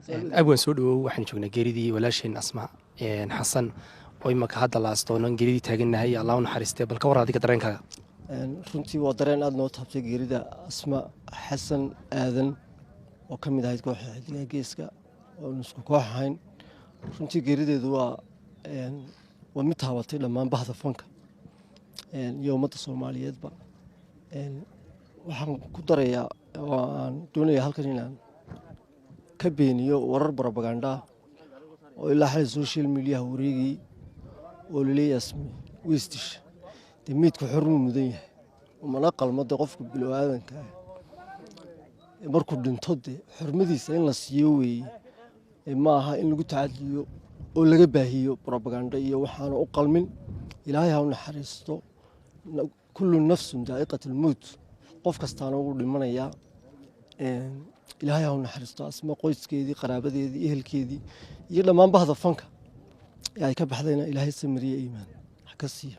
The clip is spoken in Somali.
Abwan, soo dhawow. Waxaan joognaa geeridii walaasheen Asma Xasan oo imaka hadda la aastoonan geeridii taagannahay. Allah u naxariistee. Bal ka war adiga dareenkaaga. Runtii waa dareen aada noo taabtay geerida Asma Xasan Aadan oo ka mid ahayd kooxda Xidigaha Geeska oon isku koox ahayn. Runtii geerideedu waa mid taabatay dhammaan bahda fanka iyo ummadda Soomaaliyeedba. Waxaan ku darayaa oo aan doonayaa halkan inaan ka beeniyo warar barobaganda oo ilaa xalay social mediaha wareegayey oo laleeyahay Asmi weysdish. Dee meydku xormuu mudan yahay, umana qalmo. Dee qofka bilo-aadanka ah markuu dhinto, dee xormadiisa in la siiyo weeye. Ma aha in lagu tacadiyo oo laga baahiyo brobaganda iyo waxaana u qalmin. Ilaahay ha u naxariisto. Kullu nafsun daa'iqat almowt, qof kastaana wuu dhimanayaa. Ilaahay ha u naxariisto Asma, qoyskeedii, qaraabadeedii, ehelkeedii iyo dhammaan bahda fanka ee ay ka baxdayna Ilaahay samiriye iimaan ha ka siiyo.